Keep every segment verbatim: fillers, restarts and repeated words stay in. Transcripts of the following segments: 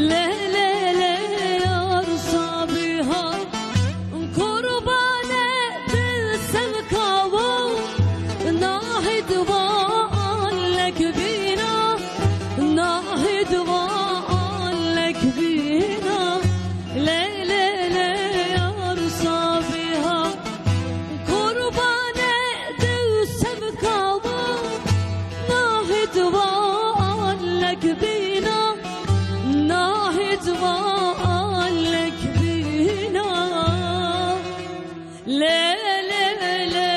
Lê lê lê yar Sabiha, qurbane dil sevka wo, nahid va alek bîna, nahid va alek bîna. Lê lê lê yar Sabiha, qurbane dil sevka wo, nahid va alek bîna, nahid va alek bîna. Lê lê lê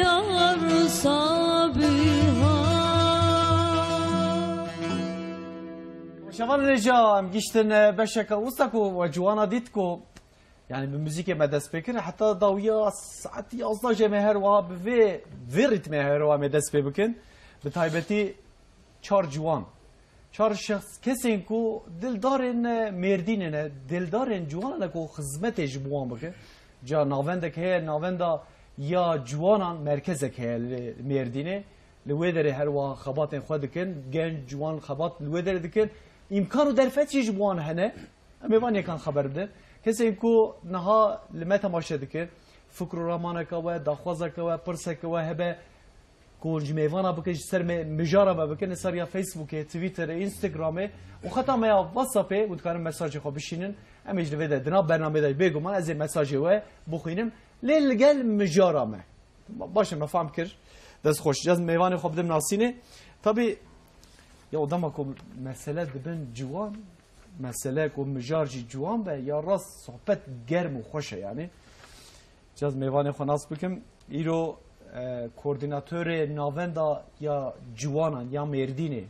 yar Sabiha. Şevan Rêja, em giştin, e, beşeke wisa ku we ciwana dît ku, yani bi muzîkê me dest pê kir, heta dawiya saet yazdeh jê me her wiha bi vê, vê rîtmê her wiha me dest pê bikin. Bi taybetî çar ciwan. Çar şexs, kesên ku dildarên, e, Mêrdînê ne, dildarên ciwanan ne ku xizmetê ji bo wan bike. Ca navendek heye, navenda ya ciwanan merkezek heye li Mêrdînê. Li wê derê her wiha xebatên xwe dikin, genc, ciwan xebat li wê derê dikin. Îmkan û derfet jî ji bo wan hene. Em ê van yekan xeber bidin. Kesên ku niha li me temaşe dikin, fikr û ramaneke we, daxwazeke we, pirseke we hebe, ku ji mêvana bikin, ji ser me, mijara me bikin, li ser ya Facebookê, Twitterê, Instagramê û xeta me ya WhatsAppê, û dikarin mesajê xwe bişînin. Em ê ji li vê de, di nav bernamê de bêguman ez ê mesajê we bixwînim. Lê li gel mijara me. Baş e, me fam kir. Dest xweş. Ez mêvanê xwe bidim nasînê. Tabî, ya dema ku mesele dibin ciwan, mesele ku mijar jî ciwan be, ya rast sohbet germ û xweş e yani. Ez mêvanê xwe nas bikim. Îro, e, koordînatorê navenda ya ciwanan ya Mêrdînê,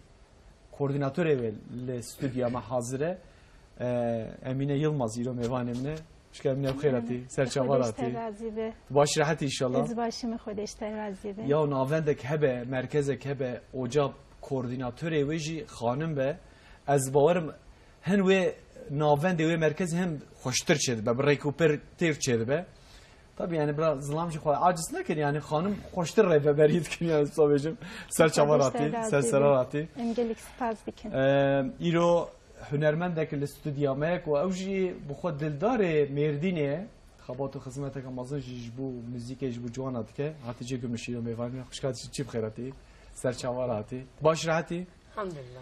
koordînatorê wê li stûdya me hazir e. E, Emîne Yilmaz îro mêvanê min e. Hoş geldin, ev xêr hatî. Ser çava Xwedê ji te hatî. Razî be. Tu baş rehetî inşallah. Ez başim, Xwedê ji te razî be. Ya navendek hebe, merkezek hebe, oca koordînatorê wê jî xanim be. Ez bawerim hin wê navendê wê merkezê hin xweştir çêdibe, bi rêk û pêr têr çêdibe. Tabii yani biraz zilam jî xwe aciz nekin yani xanim xweştir rêveberî dikin yani wisa bêjim. Ser çava Xwedê ji te razî be. Ser sera hatî. Em gelek spas dikin. Ee, îro hunermendek li stûdya me ye ku ew jî bi xwe dildarê Mêrdînê ye. Xebat û xizmeteke mezin jî ji bo muzîkê, ji bo ciwana dike. Hatî cê gumî şîro mêvanê xwişka çî bi xêr hatî. Ser çava hatî. Baş rehetî? Elhamdulillah.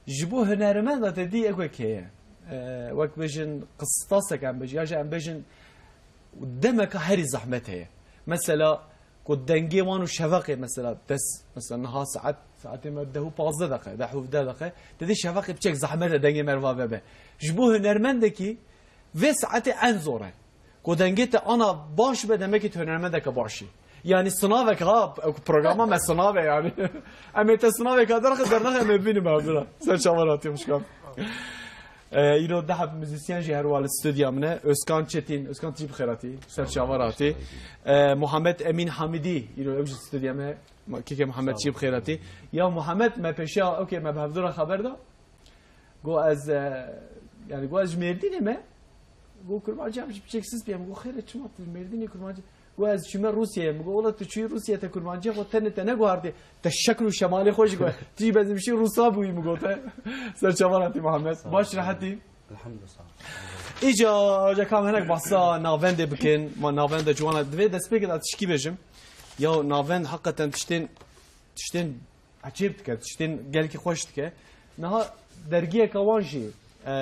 Ji bo hunermenda te dî eko heye. Ee, wek bêjin qistasek em bêjin, ya jî em bêjin demeka herî zehmet heye. Mesela, ku dengê wan û şeveqê mesela des, mesela niha saet, saetê me deh û pazdeh deqe, deh û hevdeh deqe, te dî şeveqê piçek zehmet e dengê me re va vebe. Ji bo hunermendekî vê saetê en zor e. Ku dengê te ana baş be, demekî tu hunermendeke baş î. Yani sinavek ha, programa me sinav e yani. Em ê te sinavek ha derxe, dernexe em ê bînim ha bira. Ser çava hatî xwişka. Ee, îro dehab muzîsyen jî her wa li stûdya min e. Özkan Çetin, Özkan tu jî bi xêr hatî. Ser çava hatî. Ee, Muhammed Emîn Hamidî, îro ew jî stûdya min e. Ma-, keke Muhammed jî bi xêr hatî. Ya Muhammed me pêşiya, okey, me bi hevdû re xeber da. Go ez, e, yani go ez ji Mêrdînê me. Go kurmancî em jî piçek siz piyem. Go xêr e, çima tu ji Mêrdînê kurmancî? Go ez çûme Rûsyayê. Min go wela tu çûyî Rûsyayê, te kurmancî xwe tenê te neguhartî. Te şekl û şemalê xwe jî go. Tu jî bezimşî Rûsa bûyî, min go te. Ser çava hatî Muhammed. Sağ ol. Baş rehetî. Elhamdülillah, sağ ol. Îca, îca kam hinek bahsa navendê bikin. Ma navenda ciwana divê destpêkê de tişkî bêjim. Ya navend hakikaten tiştên, tiştên ecêb dike, tiştên gelkî xweş dike. Niha dergiyeke wan jî, e,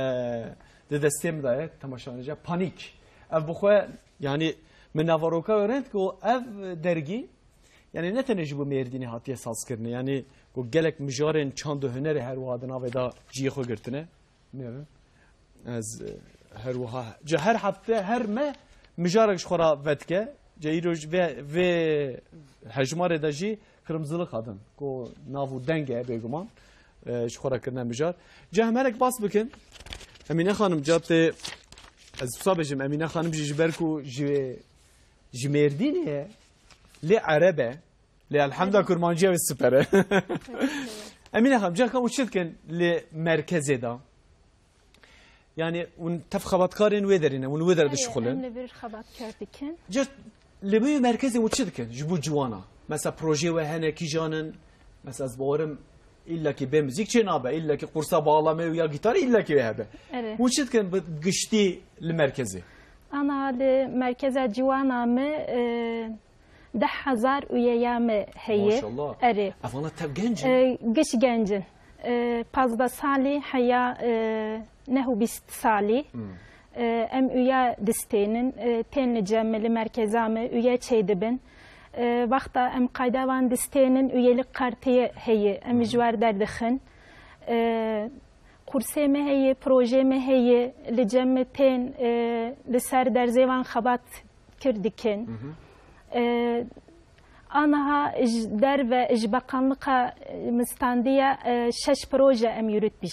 di destê min de ye, temaşevanê ca, Panîk. Ev bi xwe, yani, min naveroka wê rend ku ev dergî, yani, ne tenê ji bo Mêrdînê hatiye sazkirinê, yani, ku gelek mijarên çand û hunerê her wiha di navê de cihê xwe girtine. Nêre. Ez, e, her wiha, ca her hefte, her me mijarek ji xwe re vedike. Ca îro ji vê, vê hejmarê de jî Kirimzilik hatin, ku nav û deng e bêguman, e, ji xwe re kirine mijar. Ca em herek bas bikin. Emîne Xanim, ca tê, ez wisa bêjim, Emîne Xanim jî ji ber ku ji, ji Mêrdînê ye, lê Ereb e, lê elhemda kurmanciya wê siper e. Emîne Xanim, ca ka hûn çi dikin li merkezê de? Yani hûn tev xebatkarên wê derê ne, hûn wê dere dişixulin. Em li vir xebatkar dikin. Ca li wê merkezê hûn çi dikin ji bo ciwana? Mesela projeyê we hene, kîjan in? Mesela ez bawerim Îlla ki bê muzîk çê nabe, îlla ki qursa bağlame û ya gitarê îlla ki wê hebe. Erê. Hûn çi dikin bi giştî li merkezê? Ana li merkeza ciwana me, e, deh hezar üyeya me heye. Maşallah. Erê. Evana tev genc in? E, giş genc in. E, pazdeh salî heya, e, neh û bîst salî. Hmm. E, em üye distênin, e, tên li cem me, li merkeza me üye çêdibin. E, wexta em qayda wan distênin, üyelik kartê heye, em ji war derdixin. E, qursê me heye, projê me heye, li cem me tên, e, li ser derzê wan xebat kir dikin. E, aniha ji derve, ji beqanliqa, e, standiya, e, şeş proje em yürütmüş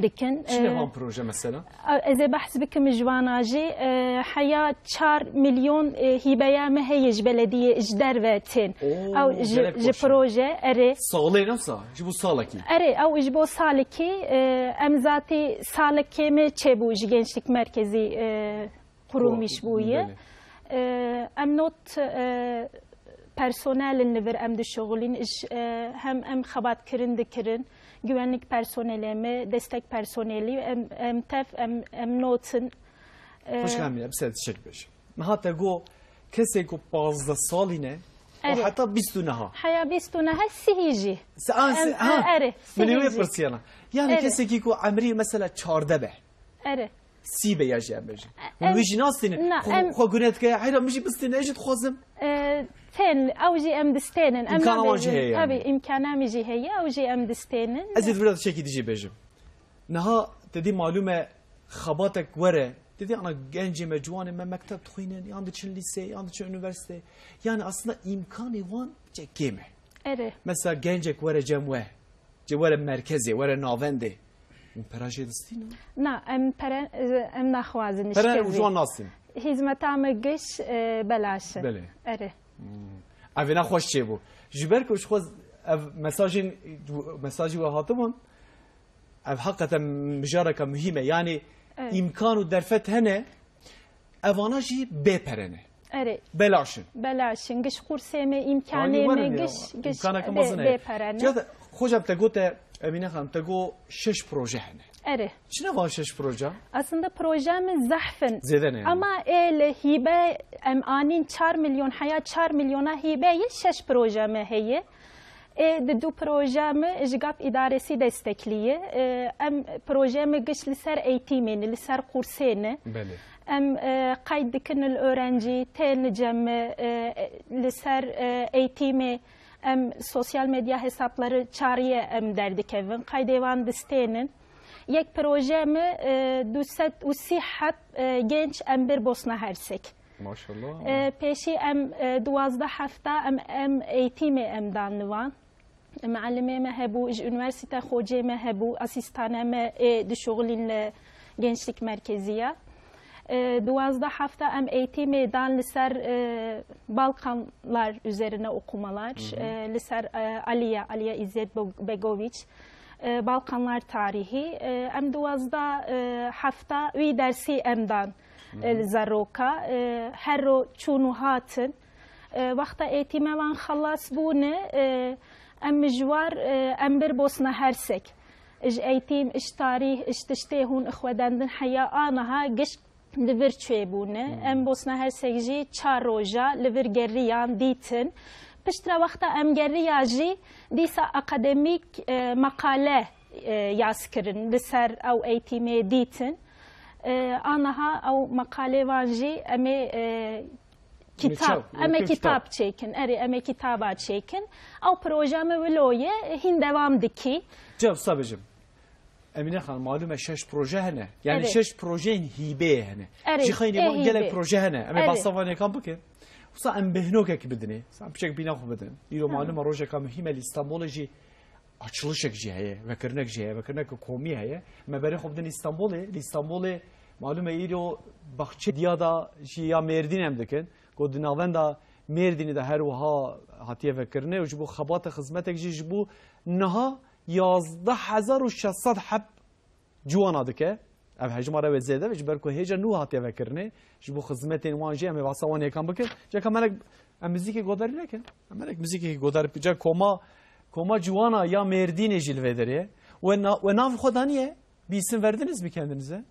dikin. Çi ne E, van proje mesela? Ez ê behs bikim ji wana jî, e, heya çar milyon, e, hîbeya me heye ji belediyê, ji derve tên. Oo, Ew ji, gelek ji hoş e. proje, erê. Salê ne sa? Ji bo salekî? Erê, ew ji bo salekî, e, em zatî salekê me çêbû ji Gençlik Merkezi, e, kurulmuş Ku-, bûye. belê. E, em not, e, personelin li vir em dişuxulîn, iş, e, hem em xebatkirin dikirin, güvenlik personelê me, destek personelî, em, em tev, em, em notin. E, Xweşik Emîne, bi ser tiştek bêje. Niha te got, kesê ku pazdeh salî ne, û Erê. heta bîst û neha. Heya bîst û neha sihî jî. Se-, an, Em, se-, ha, e, erê, min ê sihî wê jî. pirsiyana. Yani Erê. kesekî ku emrî mesela çardeh be. Erê. Sî be ya jî em bêjin. Hûn Em, wî jî nastînin. na, Xwe, em xwe gune dike, heyra min jî bistîne, ez jî dixwazim. E, tên, ew jî em distênin. Em İmkana wan jî nabêjin. heye yani. Tabii, imkana min jî heye, ew jî em distênin. Ez ê vira tiştekî dijî bêjim. Niha te dî malûm e, xebatek were, te dî ana gencê me, ciwanê me mekteb dixwînin, yan diçin lîsê, yan diçin unîversîte. Yani aslında îmkanê wan çek kêm e. Erê. Mesela gencek were cem we, cê were merkezê, were navendê. Hûn pera jê distînin? Na, em pere, em naxwazin Pere ji wan nasîn. Hizmeta me giş, e, belaş e. Belê. Erê. Hmm. Ev ê nexweş çêbû. Ji ber ku ji xwe ev mesajên, mesajî we hatibûn, ev heqeten mijareke muhîm e. Yani Evet. îmkan û derfet hene, evana jî bê pere ne. Erê. Belaş in. Belaş in. Giş qursê me, Yanî imkanê me, werin ya, giş, giş imkaneke bê, mezin heye. bê pere ne. Cihada, hocam te gote, Emîne Xanim, te got şeş proje hene. Erê. Çi ne van şeş proje? Aslında proje min zehf in. Zêde ne yani? Ama ê li hîbe em anîn çar milyon, heya çar milyona hîbe ye, şeş proje me heye. Ê di du proje me ji GAP idaresi destekliye. Ê, em proje me giş li ser eğitimê ne, li ser qursê ne. Belê. Em, e, qeyd dikin li öğrenci, tên li cem me, e, li ser, e, eğitimê em sosyal medya hesapları çariye em derdikevin. Qeydê wan distênin. Yek proje me, e, du sed û sî heb, e, genç em bir Bosna Hersek. Maşallah. E, pêşî em, e, duwazdeh hefta em, em eğitimê em dan li wan. Mealimê me hebû, ji unîversîte xocê me hebû, asîstane me ê dişuxulîn li Gençlik Merkezi ya. E, duwazdeh hefta em eğitimê dan li ser, e, Balkanlar üzerine okumalar, Hı hı. e, li ser, e, Aliye, Aliye İzzet Bog-, Begoviç, e, Balkanlar tarihi. E, em duwazdeh, e, hefta wî dersî em dan, Hı hı. e, li zaroka. E, her ro çûn û hatin. E, wexta eğitîme wan xelas bûne, e, em ji war, e, em bir Bosna Hersek. Ji eğitim, ji tarîh, ji tiştê hûn xwedendin heya aniha giş li vir çêbûne. Hmm. Em Bosna Hersek jî çar roja li vir geriyan dîtin. Piştre wexta em geriya jî dîsa akademîk, e, meqale, e, yaz kirin li ser ew eğitimê dîtin. E, aniha ew meqalê wan jî em ê, e, Kitap. Kitap. Em ê Kitap. kitap çêkin. Erê, em ê kitaba çêkin. Ew proje me wilo ye, hîn devam dikî. Cem, wisa bêjim. Emîne Xanim, malûm e şeş proje hene. Yani Erê. şeş projeyên hîbeyê hene. Erê, Jî xeynî ê van gelek hîbê. proje hene. Em ê Erê. behsa van yekan bikin. Wisa em bêhnokek bidinê. Wisa em piçek bîna xwe bidin. Îro Hı. malûm e rojeka muhîm e li Stenbolê jî açilişek jî heye, vekirinek jî heye, vekirinek komî heye. Me berê xwe bidin Îstanbulê. Li Îstanbulê malûm e îro baxçe diya da jî ya Mêrdîn em dikin. Ku di navenda Mêrdînê de her wiha hatiye vekirinê û ji bo xebata xizmetek jî ji bo niha yazdeh hezar û şeş sed heb ciwana dike. Ev hejmara wê zêde be, ji ber ku hêja nû hatiye vekirinê, ji bo xizmetên wan jî em ê behsa wan yekan bikin. Ceka me nek, em muzîkê godarî nekin. Em nek muzîkê godar, ca koma Koma Ciwana ya Mêrdînê jî li vê derê ye. We na-, we nav xwe daniye? Bir isim verdiniz mi kendinize?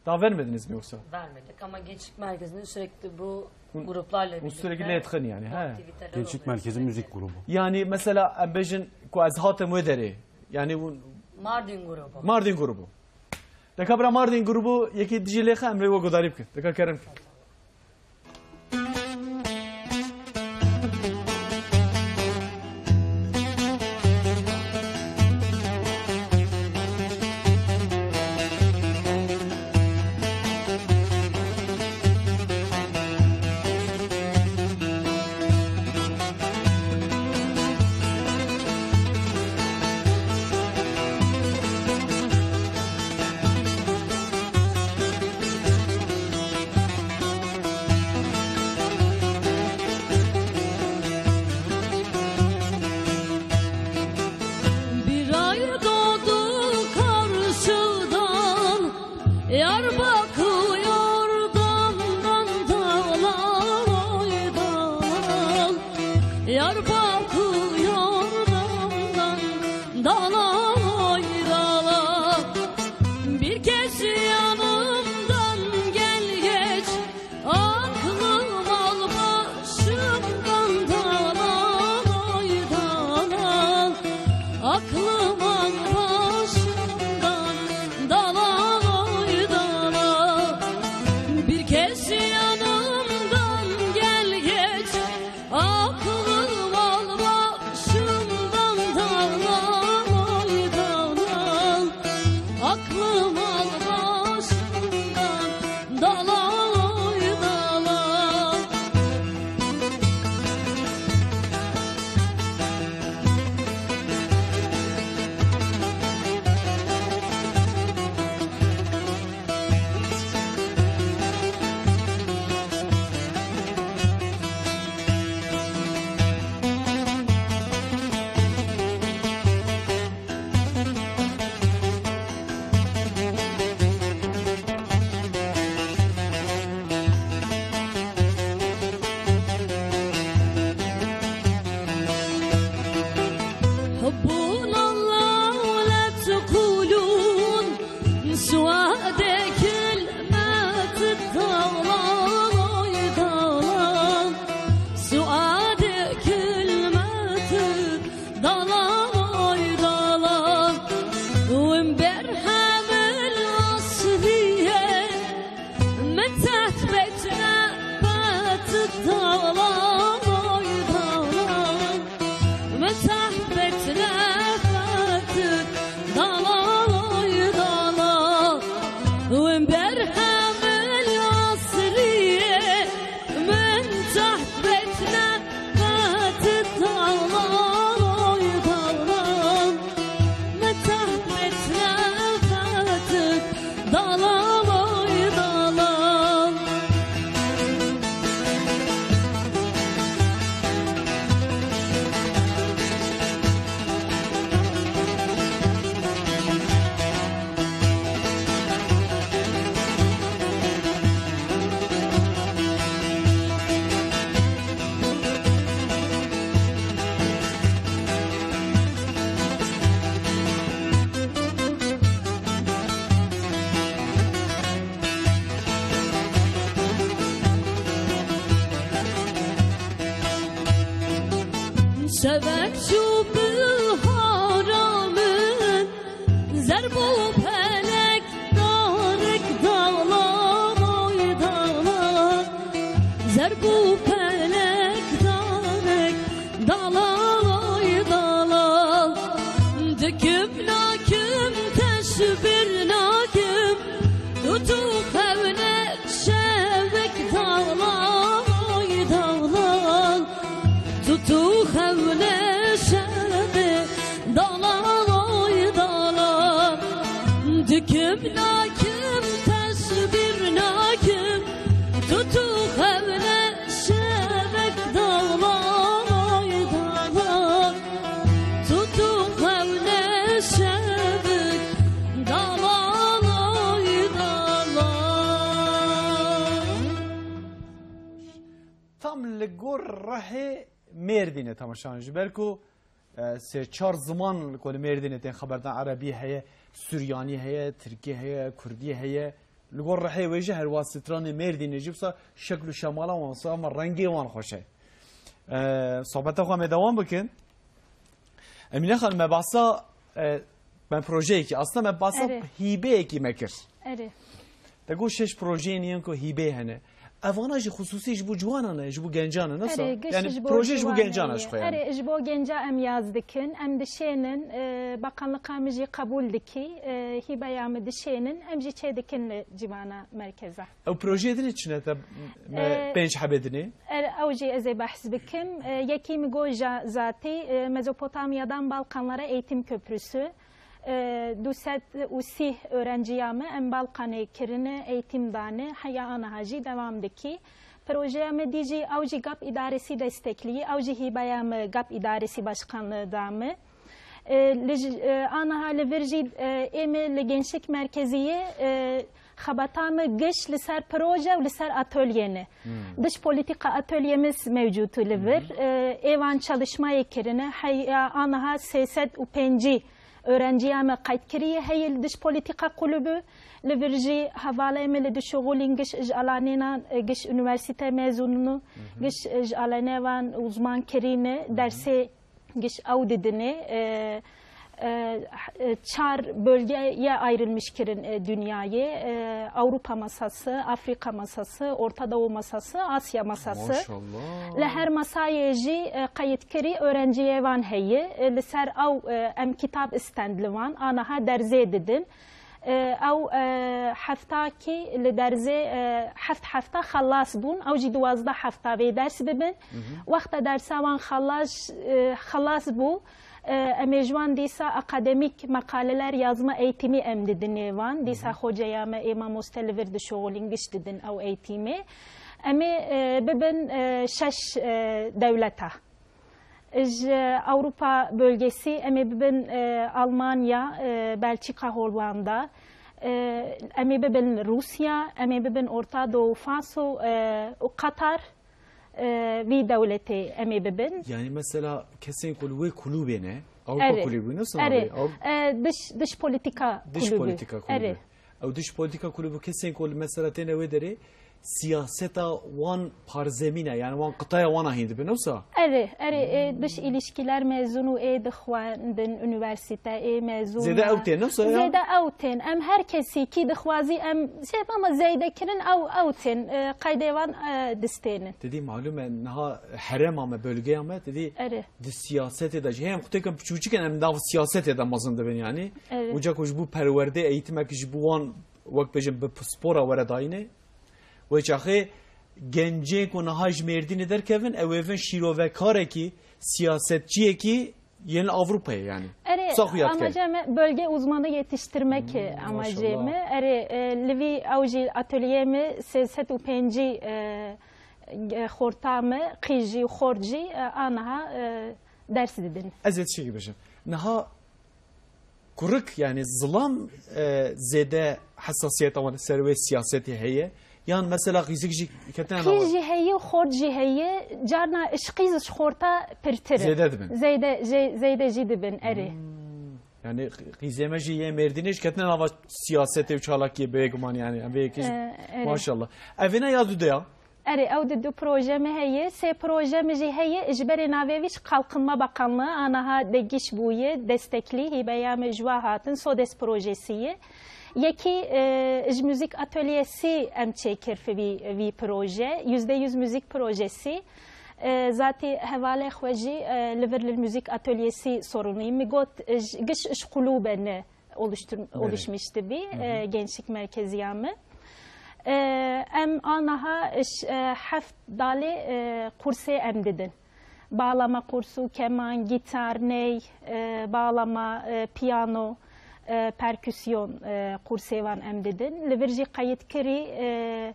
Daha vermediniz mi yoksa? Vermedik ama Gençlik Merkezi'nde sürekli bu Hûn, gruplarla hûn birlikte sürekli lê dixin yani, bu he. Aktiviteler Gençlik oluyor Merkezi sürekli. Müzik grubu. Yani mesela em bêjin ku ez hatim wê derê. Yani hûn Mardin grubu. Mardin grubu. Deka bira Mardin grubu yekî dijî lêxe em rê we gudarî bikin. Deka kerem bikin. Bir ay doğdu karşıdan, yar bakıyor damdan dala, oy dala. Yar bakıyor damdan dala, oy dala. Bir kez yanımdan gel geç, aklım al başımdan dala, oy dala. Aklım al başımdan dala, oy dala. Bir kez yanımdan gel geç, aklım al başımdan dala, oy dala. Aklım al başımdan dala, oy dala. حبنا الله ولا تقولون سواد كلمة الضلال، يا ضلال. سواد كلمة الضلال، يا ضلال. ومبرهن العصرية من تحت بيتنا بات الضلال، يا ضلال. من تحت بيتنا بات الضلال، يا ضلال. ومبرهن العصرية من تحت بيتنا فاتت ضلال، يا ضلال. من تحت بيتنا فاتت ضلال، يا ضلال. Şevek çû bihara min, zerb û pelek darik dala, oy dala. Zerb û pelek darik dala, oy dala. Dikim nakim teşbir nakim, tu tu xewne şevek dala, oy dala. Tu tu xewne şevê dalal, oy dalal. Dikim nakim, teşbir nakim. Tu tu xewne şevek dalal, oy dalal. Tu tu xewne şevek dalal, oy dalal. Tam li gor rehê Mêrdînê temaşan ji ber ku, e, sê çar ziman ku li Mêrdînê tên xeberdan, erebî heye, suryanî heye, tirkî heye, kurdî heye. Li gor rihê wê jî herwa stranê Mêrdînê jî wisa şekl û şemala wan wisa, ama rengê wan xweş e. E, sohbeta xwe me dewam bikin. Emîne Xanim, me behsa, e, me projeyekî, aslında me behsa Erê. hîbeyekî me kir. Erê. Te got şeş projeyên yên ku hîbê hene. Evana jî xusûsî ji bo ciwanan e, ji bo gencan e, nasıl? Erê, giş Yani ji bo proje ji bo ciwan gencan e e. ji xwe yani. Erê, ji bo genca em yaz dikin, em dişênin, e, bakanlika min jî qebûl dikî, e, hîbeya min dişênin, em jî çê dikin li civana merkeza. Ew projeyê din çi ne te me E, pênc hebê dinê? Er, ew jî ez ê behs bikim. E, yekî min got ja-, zatî, e, Mezopotamya'dan Balkanlara eğitim köprüsü. E, du sed û sî öğrenciya me em Balkanê kirine, eğitim dane, heya aniha jî devam dikî. Projeya me dî jî ew jî gap idaresi desteklî, ew jî hîbeya me gap idaresi başkanlığı da me. E, li j-, e, aniha li vir jî, e, ê me li Gençlik Merkeziyê, e, xebata me giş li ser proje û li ser atölye ne. Hmm. Dış politika atölyemiz mevcutu li vir. Hı hı. E, êvan çalışmayê kirine. Heya aniha sê sed û pêncî öğrenciya me qeyd kiriye heye li dış politika kulübü. Li vir jî hevalê me li dişuxulîn giş ji alanênan, e, giş üniversite mezununu, Hı hı. giş, e, ji alanêvan uzman kirîne, Hı hı. dersê giş ew didinê, e, e, e, çar bölgeye ayrılmış kirin, e, dünyayê, e, Avrupa masası, Afrika masası, Orta Doğu masası, Asya masası. Maşallah. Li her masayê jî, e, qeyd kirî öğrenciyê van heye. E, li ser ew, e, em kitab stand li van, anaha derzê didin. E, ew, e, heftakî li derzê, e, heft hefta xelas bûn, ew jî duwazdeh hefta vê ders dibin. Hı hı. Wexta dersa wan xelas, e, xelas bû, e, em ê ji wan dîsa akademîk meqaleler yazma eğitimi em didinê wan. Dîsa Hı hı. xoceya me ê mamoste li vir dişuxulin giş didin ew eğitimi. Em ê, e, bibin, e, şeş, e, dewleta. Ji Avrupa bölgesi em ê bibin, e, Almanya, e, Belçika, Hollanda. E, em ê bibin Rusya, em ê bibin Orta Doğu, Faso, e, û Katar, e, vî dewletê em ê bibin. Yani mesela kesên ku li wê kulûbê ne, Avrupa Erê. kulübü nasıl Erê. abi? Av- E, dış, dış politika Dış kulübü. politika kulübü. Erê. Ew dış politika kulübü kesên ku li mesela têne wê derê siyaseta wan parzemîne, yani wan qitaya wana hîn dibin, wisa? Erê, erê, ê dış ilişkiler mezunu ê dixwendin, üniversite ê mezun Zêde ya. ew tên, wisa ya? Zêde ew tên. Em her kesî kî dixwazî em şey ama zêde kirin ew, ew tên, e, qeydê wan, e, distênin. Te dî malum e, niha herema me, bölgeya me, te dî Erê. di siyasetê de jî, hê em xutêkin piçûçik in, em nav siyasetê de mezin dibin yani. Erê. Uca ku ji bo perwerdê, eğitimek ji bo wan, wek bêjin, bi pispora were dayînê. Wê çaxê gencên ku niha ji Mêrdînê derkevin, ew ê bin şîrovekarekî, siyasetçiyekî yên Avrupayê yani. Erê, Wisa xuya dike. amacê me bölge uzmanı yetiştirmek e Hmm, amacê maşallah. me. Erê, e, li vî ew jî atölyeyê me sê sed û pêncî, e, e, xorta me, qîz jî, xort jî, e, aniha, e, ders didin. Ez ê tiştekî bêjim. Niha kurik, yani zilam, e, zêde hesasiyeta wan ser wê siyasetê heye? Yan mesela qîzik jî ketine nava? Qîz jî heye, xort jî heye. Carna ji qîz ji xorta pirtir in. Zêde dibin. Zêde, zê-, zêde jî dibin, erê. Hmm. Yani qîzê me jî yê Mêrdînê jî ketine nava siyasetê û çalakiyê bêguman yani. Em vê yekê jî Ee, erê. Maşallah. Evêna ya dudeya? Erê, ew di du proje me heye, sê proje me jî heye, ji berê navê wî ji Kalkınma Bakanlığı, anaha de giş bûye, desteklî, hîbeya me ji wa hatin, SODES projesi ye. Yekî, e, ji müzik atölyesi em çêkir vî, vî proje, yüzde yüz müzik projesi. E, zatî hevalê xwe jî, e, li vir li müzik atölyesi sorumluyum. Mi got, e, ji, giş ji kulûbe ne oluştur-, Belê. oluşmuş dibî, Hı hı. e, gençlik merkeziya me. E, em anaha iş, e, heft dalê, e, kursê em didin. Bağlama kursu, keman, gitar, ney, e, bağlama, e, piyano, e, perküsyon, e, kursê van em didin. Li vir jî qeyd kirî, e,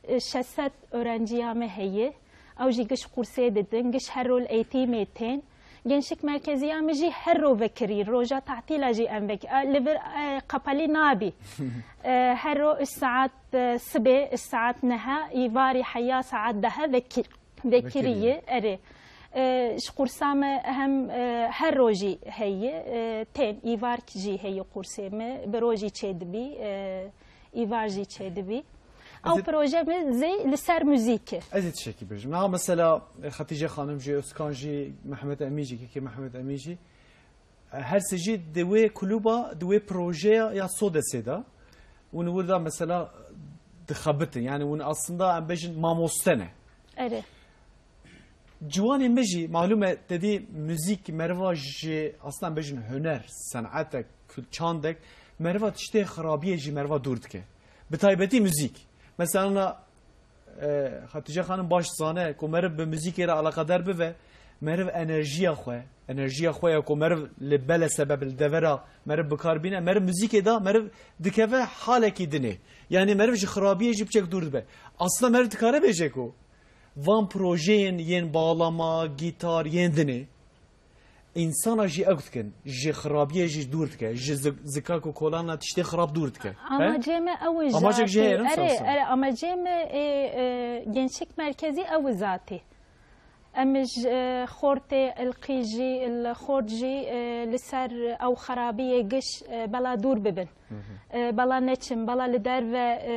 e, şeş sed öğrenciya me heye. Ew jî giş kursê didin, giş her rol eğitimê tên. Gençlik merkeziya min jî her ro vekirî, roja tatîla jî em vek-, e, li vir, e, qapalî nabî. E, her ro iş saet, e, sibê iş saet nehe, îvarî heya saet dehe vekir-, vekirî Vekirî. ye, erê. E, ji qursa me hem, e, her rojî heye, e, tên, îvark jî heye qursê me, bi rojî çêdibî, e, îvar jî çêdibî. Ew proje min zê li ser muzîk e. Ez ê tiştekî bêjim. Niha mesela, e, Xetîce Xanim jî, Özkan jî, Mehmet Emîn jî, kekê Mehmet Emîn jî, e, her sê jî di wê kulûba, di wê projeya ya Sodesê de, hûn wir de mesela dixebitin. Yani hûn aslında em bêjin mamoste ne. Erê. Ciwanê me jî, malûm e, te dî muzîk meriva ji, aslında em bêjin huner, senete, kul-, çandek, meriva tiştê xirabiyê jî meriva dûr dike. Bi taybetî muzîk. Mesela, e, Xetîce Xanim baş zane, ku meriv bi muzîkê re eleqedar bibe, meriv enerjiya xwe, enerjiya xwe ya ku meriv li bele sebeb li devera meriv bi kar bîne, meriv muzîkê de meriv dikeve halekî dinê. Yani meriv ji xirabiyê jî piçek dûr dibe. Aslında meriv dikare bêje ku van projeyên yên bağlama, gîtar, yên dinê, însana jî ew dikin, ji xirabiyê jî dûr dike, ji zik-, zikak û kolana tiştê xirab dûr dike. He? Amacê me ew e. Amacek jî heye, zatî, ne erê, sansan? Erê, amacê me ê, e, gençlik merkezî ew e zatî. Em ji, e, xortê, ilqî jî, il xort jî, e, li ser ew xerabiyê giş, e, bela dûr bibin. Hı hı. E, bela neçin, bela li derve, e,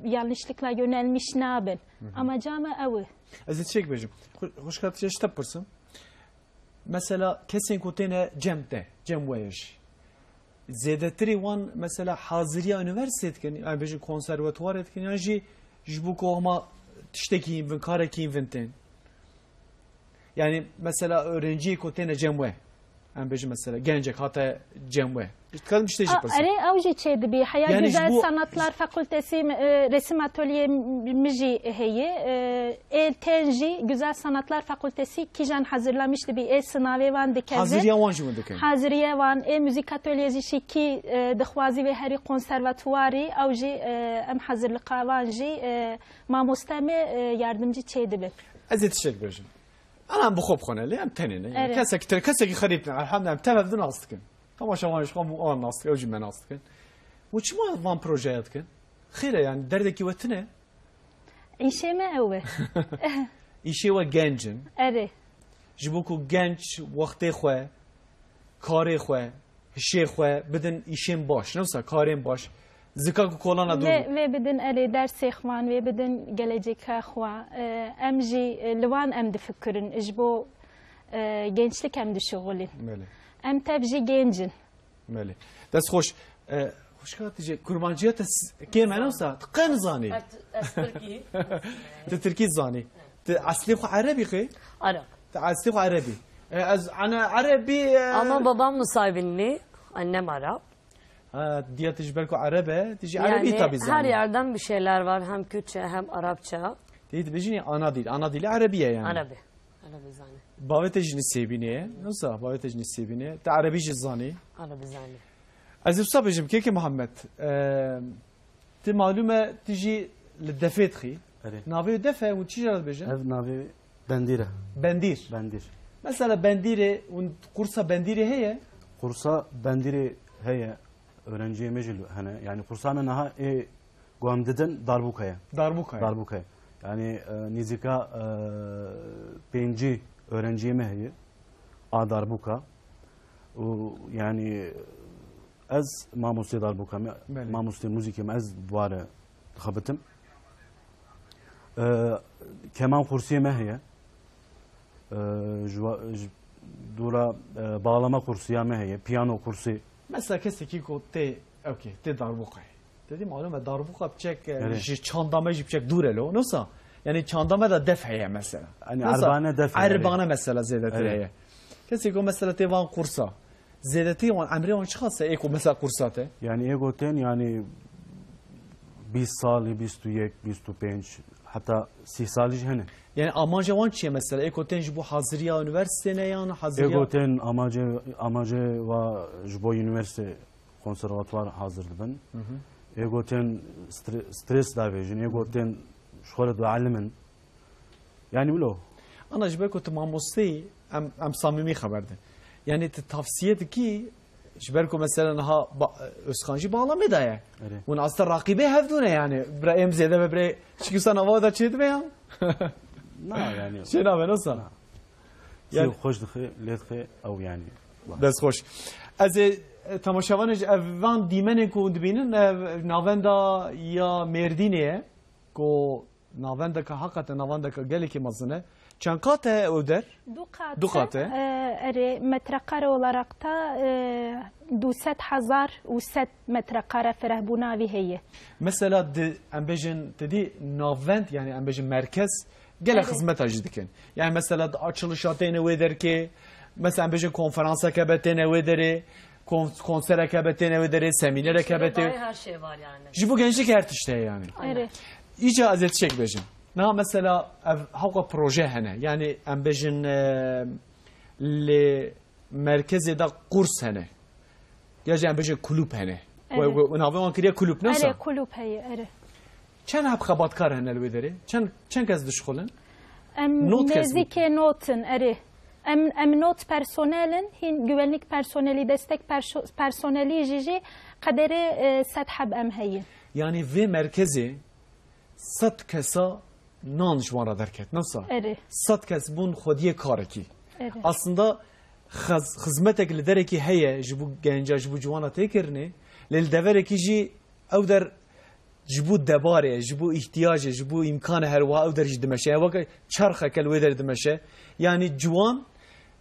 yanlışlıkla yönelmiş nabin. Hı hı. Amaca me ew e. Ez ê tiştek bêjim. Xwe-, xwişka, tu ji te bipirsim. Mesela kesên ku têne cem te, cem we ye jî. Zêdetirî wan mesela haziriya unîversîtê dikin, yan bêjin konservatuwarê dikin, yan jî ji bo ku hema tiştekî yên vin, karekî yên vin tên. Yani mesela öğrenciyê ku têne cem we. Em bêjin mesela gencek hate cem we. Dikarim tiştê jî A, pirsim. Erê, ew jî çêdibî. Heya Yani ji Güzel bo Sanatlar Fakültesi, e, resim atölyê m-, min jî heye. E, ê tên jî Güzel Sanatlar Fakültesi kîjan hazırlamış dibî. Ê sinavê wan dikeve. Haziriya wan jî hûn dikin. Haziriye wan, ê müzik atölyesi jî kî, e, dixwazî vê herî konservatuwarî, ew jî, e, em hazırlıqa wan jî, e, mamoste me, e, yardımcı çêdibin. Ez ê tiştek bêjim. Em bi xwe bixwe ne, lê em tenê ne. Yani Erê. Kesekî te-, kesekî xerîb ne. Elhamdülillah, em tev hev di nas dikin. Temaşevanê ji xwe hemû an nas dikin, ew jî me nas dikin. Û çima van projeya dikin? Xêr e, yani derdekî we tune? Îşê me ew e. Îşê we genc in. Erê. Ji bo ku genc wextê xwe, karê xwe, hişê xwe bidin îşên baş, ne wisa karên baş. Zikak û kolana dûr. Vê, vê bidin erê dersê xwan, vê bidin geleceka xwe. E, em jî, e, li wan em difikirin, ji bo, e, gençlik em dişuxulin. Belê. Em tev jî genc in. Belê. Dest xweş. E, xwişka, tu jî kurmanciya te s-, kêm e, ne wisa? Tu qe nizanî? Ez, ez Tirkî. Tu Tirkî zanî. Tu eslê xwe erebî xê? Arap. Tu eslê xwe erebî. E, ez ana erebî, e, Ama babam Nusaybinli, annem Arap. Ha, diya tu ji ber ku ereb e, tu jî erebî Yani tabii her zanî. Yerden bir şeyler var, hem Kürtçe hem Arapça. Tê dibêjinî ana dîl. Ana dîlê erebî ye yani. Erebî. Erebî zanî. Bavê te jî Nisêbînê ye. Wisa, bavê te jî Nisêbînê ye. Te erebî jî zanî. Erebî zanî. Ez ê wisa bêjim, kekê Muhammed, e, tu malûm e, tu jî li defê dixî. Erê. Navê def e, hûn çi jê re dibêjin? Ev navê bendîr e. Bendîr. Bendîr. Mesela bendîrê, hûn qursa bendîrê heye? Qursa bendîrê heye. Öğrenciyê me jî hene. Yani qursa me niha ê ku em didin darbûka ye. Darbûka ye. Darbûka ye. Yani, e, nîzîka, e, pêncî öğrenciyê me heye. A darbûka. Û yani ez mamostê darbûka me, Belê. Mamostê muzîkê me, ez bi wa re dixebitim. E, keman kursiyê me heye. E, ji wa-, ji dûra, e, bağlama kursiya me heye, piyano kursi. Mesela kesekî ku tê, okey, tê darbûqayê. Te dî malûm e, darbûqa piçek, e, Erê. Ji çanda me jî piçek dûr e lo. Nosa? Yani çanda me de def heye mesela. Yani Nosa? Erbane def heye. Erbane mesela zêdetir Erê. Heye. Kesê ku mesela tê van kursa. Zêdetirî wan, emrê wan çiqas e, ê ku mesela kursa te? Yani ê ku tên yani bîst salî, bîst û yek, bîst û pênc, heta sî salî jî hene. Yani amanca wan çi ye mesela? Ê ku tên ji bo haziriya unîversîtê ne yan haziriya Ê ku tên amacê, amacê wa ji bo unîversîte konservatuvar hazir dibin. Hı hı. Ê ku tên stre-, stres davêjin, ê ku tên ji xwe re dielimin. Yani wilo. Ana ji ber ku tu mamosteyî, em, em samîmî xeber din. Yani tu tavsiye dikî, ji ber ku mesela niha ba-, Özkan jî bağlamê daye. Erê. Hûn aslında raqîbê hevdû ne yani. Bira em zêde be bire, çikî wisa nava da çê dibe ya. Na yani. Şey nabe, nasıl? Na. Yanî- Çi xweş dixe, lê dixe ew yanî. Dest xweş. Ez ê, e, temaşevanê ji ev van dîmenên ku dibînin, ev navenda ya Mêrdînê ye, ku navendeke heqete navendeke gelekî mezin e. Çend qat e ew der? Du qat Du qat e. E, erê, metrekare olarak da, e, du sed hezar û sed metrekare firehbûna vî heye. Mesela di, em bêjin, te dî navend, yanî em bêjin merkez, gelek Evet. xizmeta jî dikin. Yani mesela di açılışa têne wê derkê, mesela em bêjin konferanseke be têne wê derê, kon-, konsereke be têne wê derê, seminereke be tê. Her şey var yani. Ji bo gençlik her tişt heye yani. Aynen. Erê. Îca ez ê tiştek bêjim. Niha mesela ev hewqa proje hene. Yani em bêjin, e, li merkezê de kurs hene. Ya jî em bêjin kulüp hene. Erê. We, we, navê wan kiriye kulüp, ne wisa? Erê, kulüp heye, erê. Çend heb xebatkar hene li wê derê? Çend, çend kes dişixulin? Em Not kes nêzîkê not in, erê. Em, em not personel in, hîn güvenlik personelî, destek perso-, personelî jî jî qederê, e, sed heb em heyin. Yanî vê merkezê sed kesa nan ji wan re derket, ne wisa? Erê. Sed kes bûn xwediyê karekî. Erê. Aslında xez-, xizmetek li derekî heye ji bo genca, ji bo ciwana tê kirinê, lê li deverekî jî ew der ji bo debarê, ji bo îhtiyacê, ji bo îmkanê her wiha ew der jî dimeşe. Yani weke çerxeke li wê der dimeşe. Yani ciwan,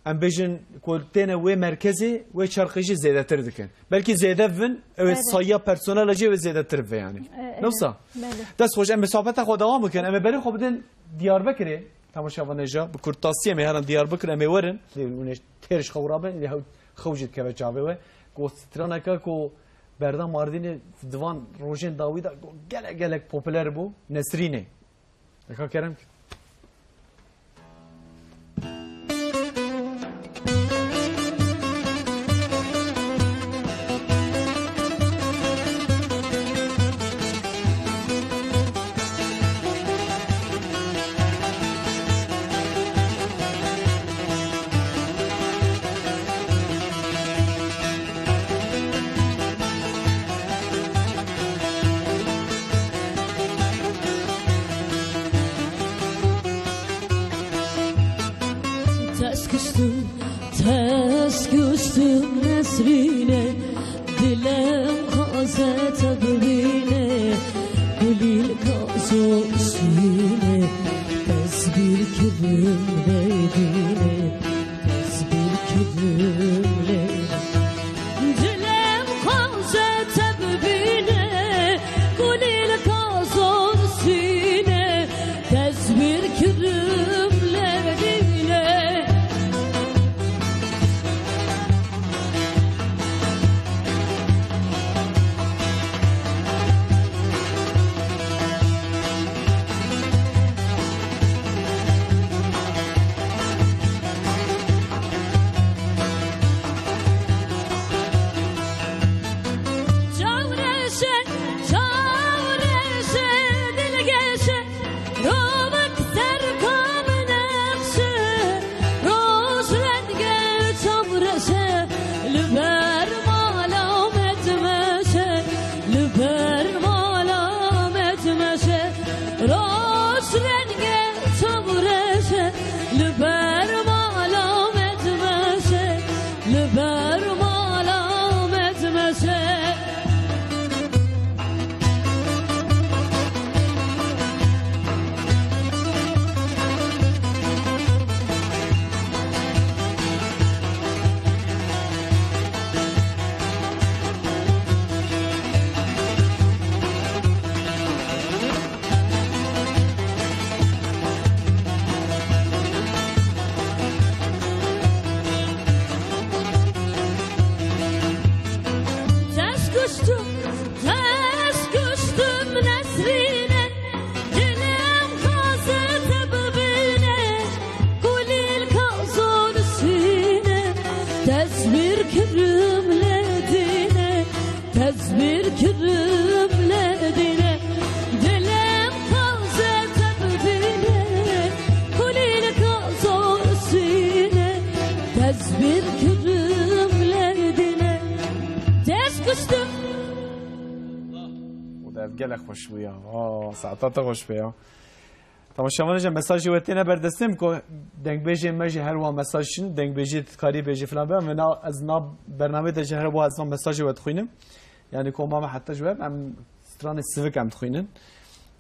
em bêjin ku têne wê merkezê, wê çerxê jî zêdetir dikin. Belkî zêde bibin, ew ê Evet. sayya personela jî wê zêdetir bibe yani. E, e, Ne wisa? belê. Dest xweş, em ê sohbeta xwe dewam bikin. Em ê berê xwe bidin Diyarbekirê. Temaşevanê ja, bi kurtasî em ê herin Diyarbekir, em ê werin. Lê hûn ê têr ji xew rabin, lê hew, xew jî dikeve çavê we. Ku straneke ku berda Mardînê di van rojên dawî de gelek gelek popüler bû, Nesrînê. Eka kerem ki. Ters kuştum, ters kuştum Nesrine, dilem xaze te bibîne, gulî li kazo sîne, ez bir kirim neydîne. Ez bir kirim lê. Dilem xaze te bibîne, gulî li kazor sîne, ez bir kirim lê dîne. Çawreşe, çawreşe, dilgeşe, rovek serka binexşe, roj renge çawreşe, li ber mala me dimeşe, li ber mala me dimeşe, roj renge çawreşe, li ber mala me dimeşe, li ber mala me dimeşe. Ters kuştum, ters kuştum Nesrine, dilem xaze te bibîne, gulî li kazor sîne, ez bir kirim lê dîne. Ez bir kirim lê dîne, dilem xaze te bibîne, kulîlka zor sîne, ez bir kirim lê dîne. Dest kuştim. O da ev gelek xweş bû ya. Aa, saeta te xweş be ya. Temaşevanê jî mesajê we têne ber destê min ku dengbêjê me jî her wiha mesaj çin, dengbêjê dikarî bêjî filan be. Min na, ez na bernameyê de jî her wiha ez na mesajê we dixwînim. Yani koma me heta ji we em stranê sivik em dixwînin.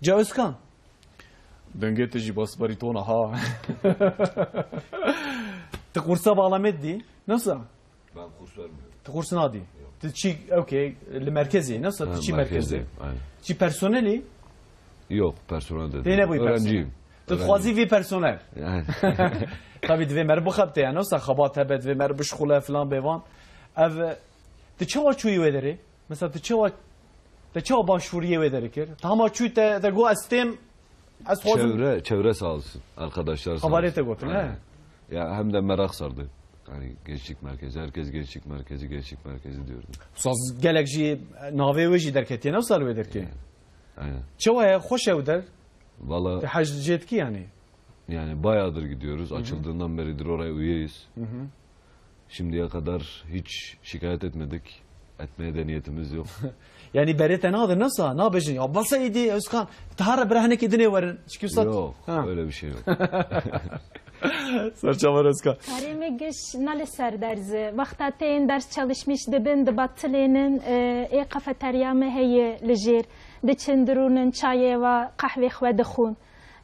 Ca Özkan. Dengê tu jî bas barîtona ha. Tu qursa bağlamê dî? Nasıl? Ben kurs vermiyorum. Tu kurs nadî? Yok. Tu çi, okey, li merkezê, nasıl? Ha, tu çi merkezê, merkezê? Aynen. Çi personelî? Yok, personel de Têne değil. Bûyî personel. Öğrenciyim. Tu Öğrenciyim. Dixwazî vî personel. Yani. Tabii divê mer bixebite yani, nasıl xebat hebe, divê mer bişxule filan bêvan. Ev, tu çawa çûyî wê derê? Mesela tu çawa, te çawa başvuriyê wê derê kir? Te hema çûyî te, te got ez têm, ez xwazim. Çevre, çevre sağ olsun. Arkadaşlar sağ Xebarê olsun. Te gotin, he? Aynen. Ya hem de merak sardı. Yani gençlik merkezi, herkes gençlik merkezi, gençlik merkezi diyordu. Saz gelek jî navê wê jî derketiye, ne sal wê derkê? Yani, aynen. Çawa ye, xweş e ew der? Valla Te hej jê dikî yani? Yani bayağıdır gidiyoruz. Hı hı. Açıldığından beridir oraya üyeyiz. Hı hı. Şimdiye kadar hiç şikayet etmedik. Etmeye de niyetimiz yok. Yani berê te nadin, nasıl? Nabêjin, ya basa îdî, Özkan, te hara bira hinekî dinê werin. Çikî sat. Yok, Ha. öyle bir şey yok. Serçava Özkan. Karê me giş ne li ser derz e. Wexta tên ders çalışmış dibin, dibatilênin, e, ê kafeterya me heye li jêr. Diçin dirûnin çayê ve qehvê xwe dixwin.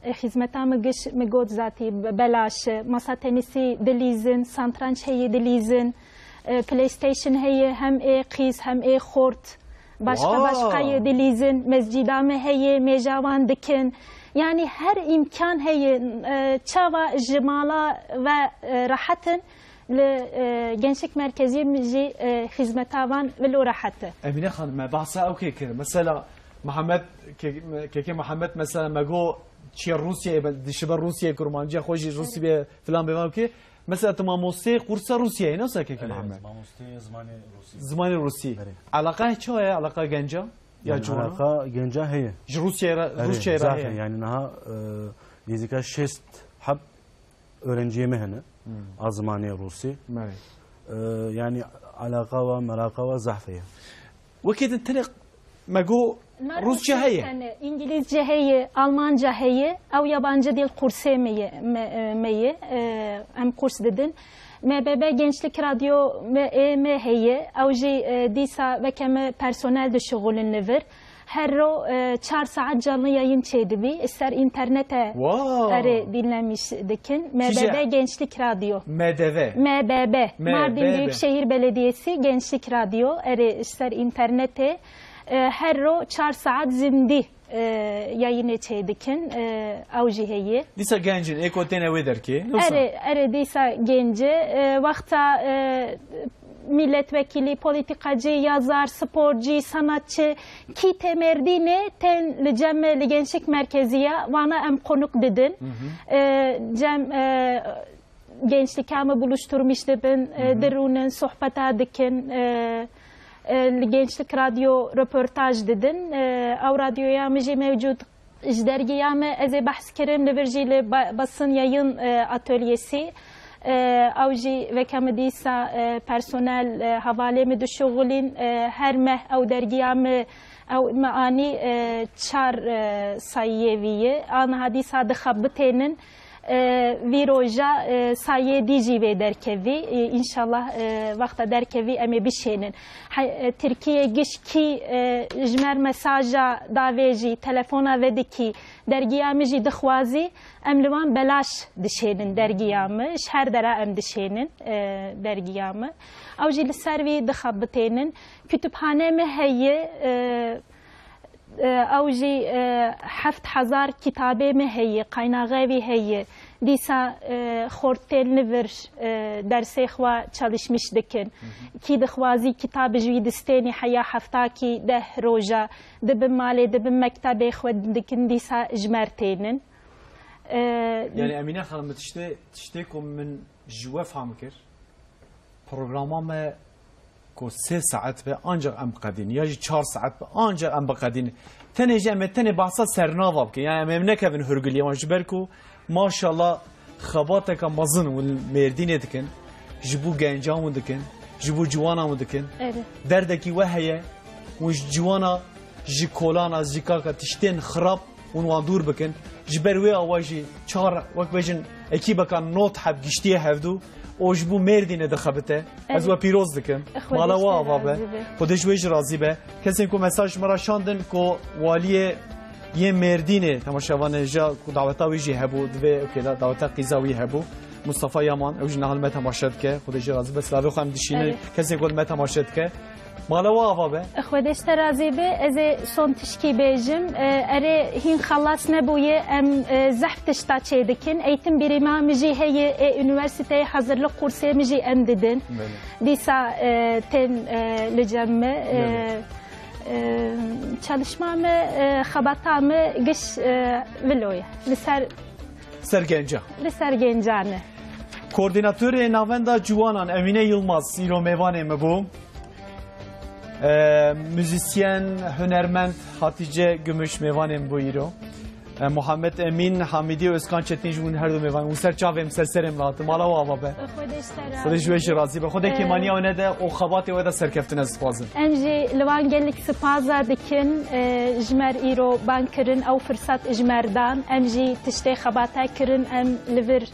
E, xizmeta min giş, min got zatî be-, belaş e. Masa tenîsî dilîzin, santranç heye dilîzin, e, PlayStation heye, hem ê qîz hem ê xort. Başqa Wow! başqa yê dilîzin, mescîda me heye, mêja wan dikin. Yani her îmkan heye, e, çawa ji mala ve, e, rehet in, li, e, gençlik merkeziyê min jî, e, xizmeta van wilo rehet e. Emîne Xanim, me behsa ew kê kir. Mesela Mihemed, Kê-, Kêkê Mihemed mesela me got çiye Rûsyayê, be-, dişibe Rûsyayê, kurmanciya xwe jî Rûsî bê filan bê van kê. Mesela tu mamosteyê qursa Rûsyayê, nasıl Kêkê Erê, Mihemed? Mamosteyê zimanê Rûsî. Zimanê Rûsî. Erê. Eleqa çawa ye, eleqa genca? Ya Yani ciwana? Eleqa genca heye. Ji Rûsyayê re, Erê, Rûsyayê re zaf heye. e, yani niha, e, nêzîka şêst heb öğrenciyê me hene. Hmm. A zimanê Rûsî. Belê. E, yani alaqa ve meraqa ve zaf heye. Wekî din tenê me got Me Rûsçe Rûsçe heye. tene, İngilizce heye, Almanca heye, ew yabancı dil kursê me ye, me, e, me ye, e, em kurs didin. M B B Gençlik Radyo me, e, me heye, ew jî, e, dîsa weke me personel dişuxulin li vir. Her ro, e, çar saet canlı yayın çêdibî, ser internete Wow! erê dinlemiş dikin. Kîje? M B B Gençlik Radyo. M D V. M B B. M B B. Mardin Büyükşehir Belediyesi Gençlik Radyo, erê ser internete, e, her ro çar saet zindî, e, yayınê çêdikin, e, ew jî heye. Dîsa gencin, ê ku têne wê derkê, ne wisa? Erê, erê dîsa gence, e, wexta, e, milletvekili, politikacı, yazar, sporcu, sanatçı, kî tê Mêrdînê tên li cem me li Gençlik Merkeziya wana em konuk didin. Hı hı. E, cem, e, gençlika me buluşturmuş dibin, e, Hı hı. dirûnin, sohbeta dikin, e, e, li Gençlik Radyo röportaj didin. E, ew radyoya min jî mewcud Ji dergiya me ez ê behs kirim, li vir jî li ba-, basın yayın, e, atölyesi. E, ew jî weke min dîsa, e, personel, e, hevalê min dişuxulîn, e, her meh ew dergiya min, ew me anî, e, çar, e, sayiyê vî ye. A niha dîsa dixebitênin, e, vî roja, e, sayiyê dî jî vê derkevî. E, înşallah, e, wexta derkevî em ê bişênin. He-, e, Tirkiye giş kî, e, ji me re mesaja davêjî, telefona vedikî, dergiya min jî dixwazî, em li wan belaş dişênin dergiya min. Ji her dera em dişênin, e, dergiya min. Ew jî li ser vî dixebitênin. Kütüphane min heye, e, E, ew jî, e, heft hezar kitabê me heye, qaynaxê wî heye. Dîsa, e, xortên li vir, e, dersê xwe çalışmiş dikin. Hı hı. Kî dixwazî kitab ji wî distênî heya heftakî deh roja, dibin malê, dibin mektebê xwe dikin, dîsa ji me re tênin. E, Yani Emîne Xanim, tiştê, tiştê ku min ji we fam kir, programa me ku sê saet be, ancak em biqedînin, ya jî çar saet be, ancak em biqedînin. Tenê jî em ê tenê behsa sernava bikin. Yani em ê nekevin hurgiliyê wan, ji ber ku maşallah xebateke mezin hûn Mêrdînê dikin, ji bo genca hûn dikin, ji bo ciwana hûn dikin. Evet. Derdekî we heye, hûn ji ciwana, ji kolana, ji kaka tiştên xirab hûn wan dûr bikin. Ji ber wê awa jî çar, wek bêjin, ekîbeka nod heb giştiye hevdû û ji bo Mêrdînê dixebite. Ez Evet. we pîroz dikim. Xwedê Mala ji we te ava be. razî be. Xwedê ji wê jî razî be. Kesên ku mesaj ji me re şandin ku waliyê yên Mêrdînê, temaşevanê ja ku daweta wî jî hebû, divê, okê, da-, daweta qîza wî hebû. Mustafa Yaman, ew jî niha li me temaşe dike. Xwedê jî razî be. Silavê xwe em dişînin. Evet. Kesên ku li me temaşe dike. Mala we ava be. Xwedê ji te razî be. Ez ê son tişkî bêjim. E, erê hîn xelas nebûye. Em, e, zehf tişta çêdikin. Eğitim birîma min jî heye. Ê unîversîteyê hazirlik kursê min jî em didin. Belê. Dîsa, e, tên, e, li cem me. E, Belê. e, çalışma me, e, xebata me giş, e, vilo ye. Li ser Ser genca. Li ser gencan e. Koordînatorê Navenda Ciwanan Emîne Yilmaz îro mêvanê me bû. E, muzîsyen, hunermend Hatice Gümüş mêvanê me bû îro. E, Muhammed Emîn, Hamîdî û Özkan Çetin ji hûn her du mêvan. Hûn ser çavê min, ser serê min hatin. Mala we ava be. Xwedê ji te Xwedê ji we jî razî be. Xwedê Ee, kêmaniya we nede û xebatê we de serkeftin ez dixwazim. Em jî li wan gelek sipaza dikin, e, ji me re îro ban kirin, ew firsat ji me re dan. Em jî tiştê xebata kirin, em li vir,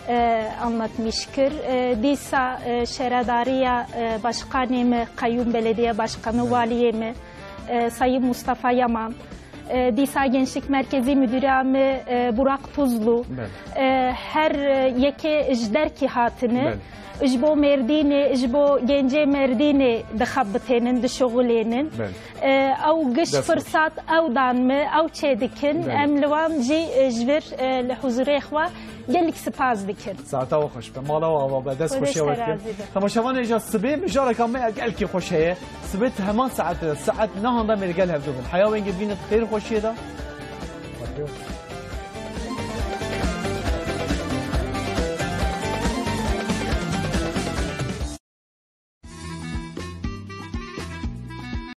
e, anlatmîş kir. E, dîsa, e, şeredariya, e, başkanê me, qeyûm belediye başkanı, Evet. waliyê me, e, Sayın Mustafa Yaman, e, dîsa Gençlik Merkezi Müdürü me, e, Burak Tuzlu, Belê. e, her, e, yekê ji derkî hatine. Belê. Ji bo Mêrdînê, ji bo gencê Mêrdînê dixebitênin, dişuxulênin. Belê. E, ew giş Dest xweş. firsat ew dan me, ew çê dikin. Belê. Em li wan jî, e, ji vir, e, li huzurê xwe gelek sipas dikin. Saeta we xweş be, mala we ava be, dest Xwedê xweşiya ji we te dikim. razî be. Temaşevanê ja sibê mijareka me ya gelkî xweş heye. Sibê di heman saetê de, saet nehan de me li gel hevdû bin. Heya wengê bînin xêr û xweşiyê de.